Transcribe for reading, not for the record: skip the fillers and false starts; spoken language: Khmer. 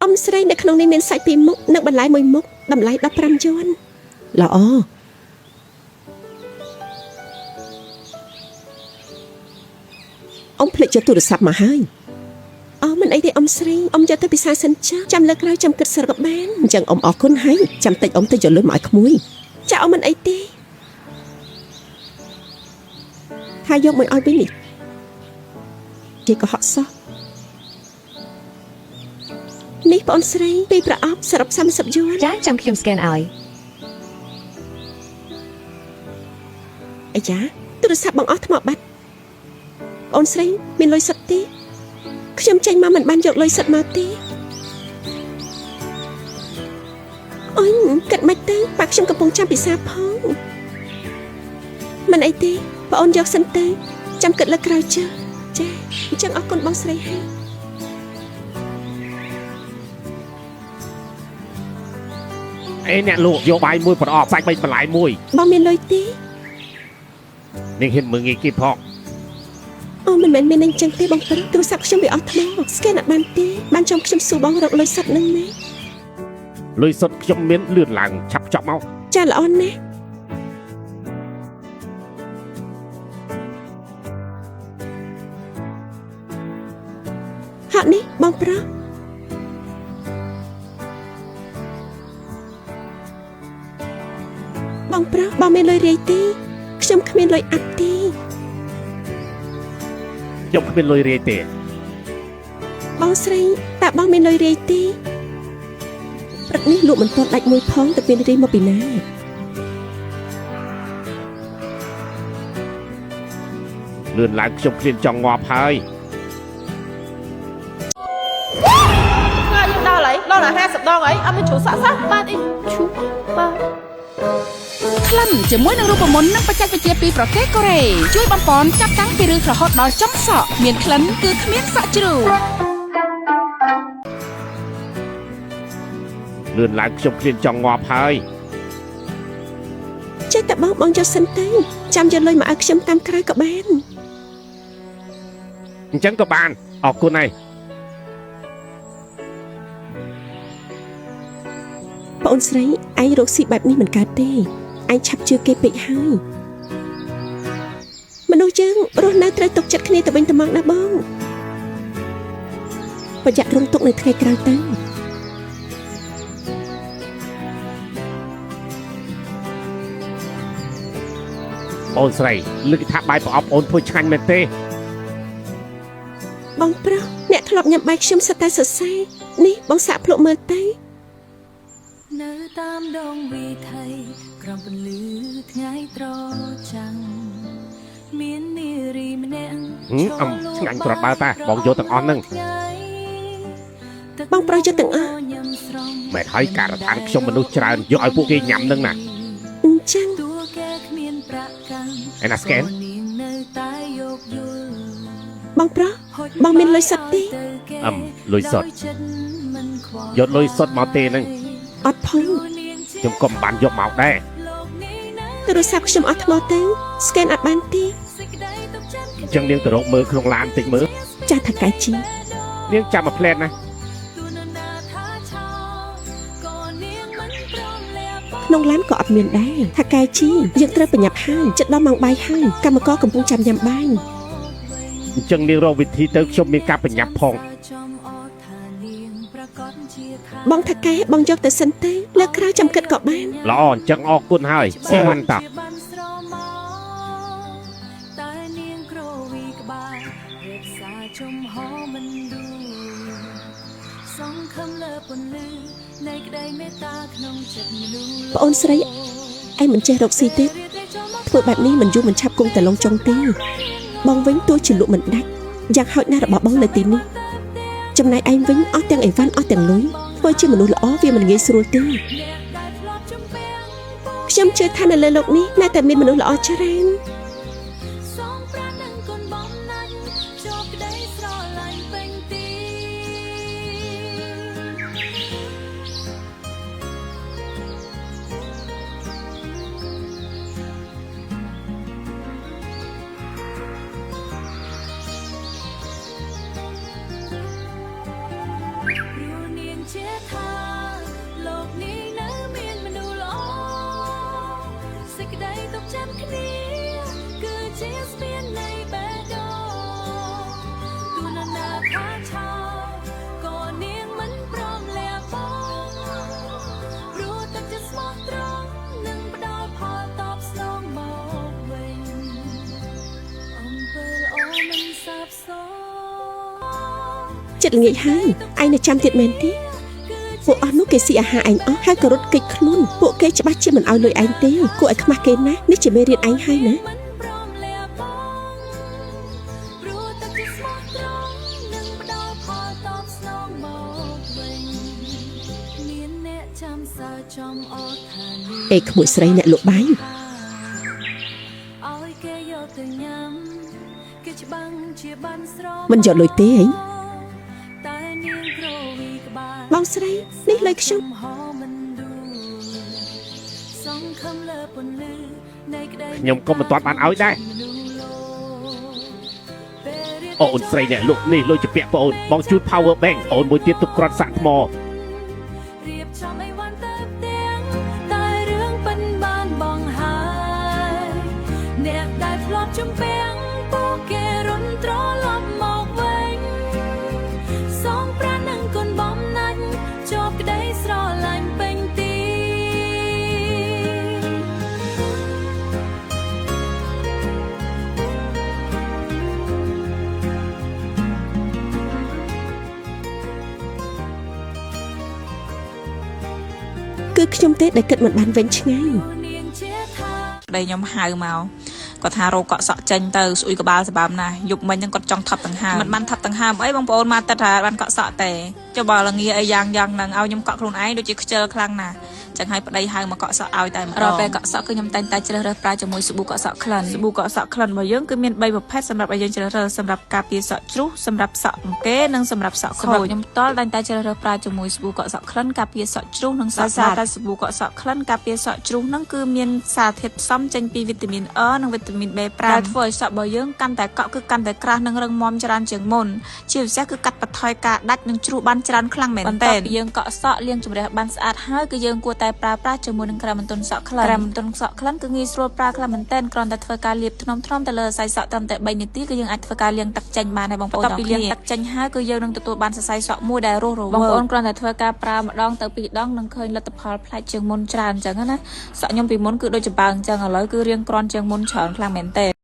អ៊ំស្រីនៅក្នុងនេះមានសាច់ពីរមុខនិងបន្លែមួយមុខតម្លៃ15យួន ល្អអ៊ំភ្លេចយកទូរស័ព្ទមកហើយ អូមិនអីទេអ៊ំស្រីអ៊ំយកទៅពិសាសិនចាស់ចាំលើកក្រោយចាំគិតសរុបបាន អញ្ចឹងអ៊ំអរគុណហើយចាំតិចអ៊ំទៅយកលុយមកឲ្យក្មួយ ចាអ៊ំមិនអីទេ ថាយកមួយឲ្យវិញនេះគេក៏ហក់សោះ នេះបងស្រីពីរប្រអប់សរុប30យួន ចាចាំខ្ញុំ scan ឲ្យ អាយ៉ាទូរស័ព្ទបងអស់ថ្មបាត់បងស្រីមានលុយសុទ្ធទេខ្ញុំចេញមកមិនបានយកលុយសុទ្ធមកទេអូយគិតមិនទៅប៉ាខ្ញុំកំពុងចាំពិសាផងមិនអីទេបងអូនយកសិនទៅចាំគិតលើកក្រោយចាចាអញ្ចឹងអរគុណបងស្រីហើយ អេអ្នកលក់យកបាយមួយប្រអប់សាច់បីបន្លែមួយ បងមានលុយទេ នាងហ៊ានមើងងាយគេផង អូមិនមែនមានអញ្ចឹងទេបងប្រុសទូរស័ព្ទខ្ញុំវាអស់ថ្មស្កេនអត់បានទេបានចំខ្ញុំសួរបងរកលុយសុទ្ធនឹងណា លុយសុទ្ធខ្ញុំមានលឿនឡើងឆាប់ចប់មក ចាល្អណាស់ហត់នេះបងប្រុសបងប្រុសបងមានលុយរាយទេខ្ញុំគ្មានលុយអាប់ទេ ខ្ញុំគ្មានលុយរាយទេ បងស្រីតើបងមានលុយរាយទេ ព្រឹកនេះលក់មិនទាន់ដាច់មួយផងទៅមានរាយមកពីណា លឿនឡើងខ្ញុំឃ្លានចង់ងាប់ហើយ ថ្ងៃយើងដល់ហើយដល់ដល់50ដងហើយអត់មានជ្រុះសក់សោះ បាទអីឈូបាទ ក្លិនជាមួយនឹងរូបមន្តនិងបច្ចេកវិទ្យាពីប្រទេសកូរ៉េជួយបំពន់ចាប់តាំងពីឫសរហូតដល់ចុងសក់មានក្លិនគឺគ្មានសក់ជ្រូក លឿនឡើងខ្ញុំឃ្លានចង់ងាប់ហើយ ចេះតែបងបងយកសិនទៅចាំយកលុយមកឲ្យខ្ញុំតាមក្រោយក៏បាន អញ្ចឹងក៏បានអរគុណហើយ បងអូនស្រីឯងរកស៊ីបែបនេះមិនកើតទេឯងឆាប់ជឿគេពេកហើយមនុស្សយើងរស់នៅត្រូវទុកចិត្តគ្នាទៅវិញទៅមកណាបងប្រយ័ត្នរងទុកនៅថ្ងៃក្រោយទៅ អូនស្រីលើកថាបាយប្រអប់អូនធ្វើឆ្ងាញ់មែនទេ បងប្រុសអ្នកធ្លាប់ញ៉ាំបាយខ្ញុំសិតតែសរសៃនេះបងសាក់ភ្លក់មើលទៅ នៅតាមដងវិថីក្រោមពន្លឺថ្ងៃត្រចាំងមាននារីម្នាក់ ហឹមអឹមឆ្ងាញ់គ្រាន់បើតាបងយកទាំងអស់ហ្នឹង បងប្រុសយកទាំងអស់ មែនហើយការដ្ឋានខ្ញុំមនុស្សច្រើនយកឲ្យពួកគេញ៉ាំនឹងណា អញ្ចឹង តួគេគ្មានប្រាក់កម្ម ឯណាស្កេន ក៏នាងនៅតែយោគយល់ បងប្រុស បងមានលុយសុទ្ធទេ អឹមលុយសុទ្ធយកលុយសុទ្ធមកទេហ្នឹង អត់ផង ខ្ញុំក៏មិនបានយកមកដែរ ទូរស័ព្ទខ្ញុំអស់ថ្មទៅស្កេនអត់បានទេ អញ្ចឹងនាងទៅរកមើលក្នុងឡានតិចមើល ចាស់ថកែជី នាងចាំមួយផ្លែតណា ក្នុងឡានក៏អត់មានដែរថកែជីយើងត្រូវប្រញាប់ហើយចិត្តដល់ម៉ោងបាយហើយកម្មករកំពុងចាំញ៉ាំបាយ អញ្ចឹងនាងរកវិធីទៅខ្ញុំមានការប្រញាប់ផង បងថកែបងយកទៅសិនទៅលើកក្រោយចាំគិតក៏បាន ល្អអញ្ចឹងអរគុណហើយស្មានតា តែនាងក្រវីក្បាលរក្សាចំហមិនដួលសង្ឃឹមលើពន្លឺនៃក្តីមេត្តាក្នុងចិត្តមនុស្ស ប្អូនស្រីឯងមិនចេះរកស៊ីទេធ្វើបែបនេះមិនយូរមិនឆាប់គង់តែឡងចុងទេបងវិញទោះជាលក់មិនដាច់យ៉ាងហោចណាស់របស់បងនៅទីនេះចំណែកឯងវិញអស់ទាំងអីវ៉ាន់អស់ទាំងលុយធ្វើជាមនុស្សល្អវាមិនងាយស្រួលទេខ្ញុំជឿថានៅលើលោកនេះនៅតែមានមនុស្សល្អច្រើន សងប្រាណនឹងគុណបំណាច់ជាប់ក្តីស្រឡាញ់ពេញទី ព្រោះនាងជា ចាំគ្នាគឺជាស្ពាននៃបេះដូងទូនណាថាឆោក៏នាងមិនព្រមលះបង់ព្រោះទឹកចិត្តស្មោះត្រង់នឹងផ្ដល់ផលតបស្នងមកវិញអំពើល្អមិនសាបសូន្យ ចិត្តល្ងាចហើយឯងនៅចាំទៀតមែនទេពួកអស់នោះគេស៊ីអាហារឯងអស់ហើយក៏រត់គេចខ្លួនពួកគេច្បាស់ជាមិនឲ្យលុយឯងទេគួរឲ្យខ្មាស់គេណាស់នេះជាមេរៀនឯងហើយណា មិនព្រមលះបង់ព្រោះទឹកចិត្តស្មោះត្រង់នឹងផ្ដល់ផលតបស្នងមកវិញមានអ្នកចាំសើចំអត់ថានាង អេក្មួយស្រីអ្នកលក់បាយ ឲ្យគេយកទៅញ៉ាំគេច្បាំងជាបានស្រ មិនយកលុយទេអី តែនាងក្រវីក្បាល បងស្រីនេះលុយខ្ញុំ ហមិនដួលសង្ឃឹមលើពន្លឺនៃក្តី ខ្ញុំក៏មិនទាន់បានឲ្យដែរ មនុស្សលោកពេលរៀប អូនស្រីអ្នកលក់នេះលុយជាពាក់ប្អូនបងជូន power bank អូនមួយទៀតទុកគ្រាន់សាក់ថ្ម រៀបចំអីវ៉ាន់ទៅផ្ទាំងតែរឿងប៉ិនបានបងហើយអ្នកដែលធ្លាប់ជំពាំងពួកគេរុនត្រឡប់មកវិញសងប្រាននឹងគុណបំណាច់ជាប់ក្តីស្រឡាញ់ពេញទី គឺខ្ញុំទេដែលគិតមិនបានវិញឆ្ងាយ នាងជាថា ប្តីខ្ញុំហៅមកគាត់ថារោគកក់សក់ចេញទៅស្អុយក្បាលសម្បើមណាស់យប់មិញហ្នឹងគាត់ចង់ថប់ដង្ហើមមិនបានថប់ដង្ហើមអីបងប្អូនមកតែថាបានកក់សក់ទេចុះបើល្ងាអីយ៉ាងយ៉ាងហ្នឹងឲ្យខ្ញុំកក់ខ្លួនឯងដូចជាខ្ជិលខ្លាំងណាស់ចឹងហើយប្តីហៅមកកក់សក់ឲ្យតែម្ដងរាល់ពេលកក់សក់គឺខ្ញុំតែងតែជ្រើសរើសប្រើជាមួយសាប៊ូកក់សក់ក្លិនសាប៊ូកក់សក់ក្លិនរបស់យើងគឺមាន3ប្រភេទសម្រាប់ឲ្យយើងជ្រើសរើសសម្រាប់ការពារសក់ជ្រុះសម្រាប់សក់អង្គេនិងសម្រាប់សក់ខូចសម្រាប់ខ្ញុំផ្ទាល់តែងតែជ្រើសរើសប្រើជាមួយសាប៊ូកក់សក់ក្លិនការពារសក់ជ្រុះនិងសក់ស្អាតតែសាប៊ូកក់សក់ក្លិនការពារសក់ជ្រុះហ្នឹងគឺមានសារធាតុផ្សំចេញពីវីតាមីន E និងវីតាមីន B5 ដែលធ្វើឲ្យសក់របស់យើងកាន់តែកក់គឺកាន់តែក្រាស់និងរឹងមាំច្រើនជាងមុនជាពិសេសគឺកាត់បន្ថយការដាច់និងជ្រុះបានច្រើនខ្លាំងមែនទែនយើងកក់សក់លាងជម្រះបានស្អាតហើយគឺយើងគួរតែប្រើប្រាស់ជាមួយនឹងក្រែមបន្ទន់សក់ក្លិនក្រែមបន្ទន់សក់ក្លិនគឺងាយស្រួលប្រើខ្លាំងមែនទែនគ្រាន់តែធ្វើការលាបថ្នមៗទៅលើសរសៃសក់ត្រឹមតែ3នាទីគឺយើងអាចធ្វើការលាងទឹកចេញបានហើយបងប្អូនបន្ទាប់ពីលាងទឹកចេញហើយគឺយើងនឹងទទួលបានសរសៃសក់មួយដែលរស់រវើកបងប្អូនគ្រាន់តែធ្វើការប្រើម្ដងទៅពីរដងនឹងឃើញលទ្ធផលប្លែកជាងមុនច្រើនអញ្ចឹងណាសក់ខ្ញុំពីមុនគឺដូចចំបើងអញ្ចឹងឥឡូវគឺរៀងក្រាន់ជាងមុនច្រើនខ្លាំងមែនទែន។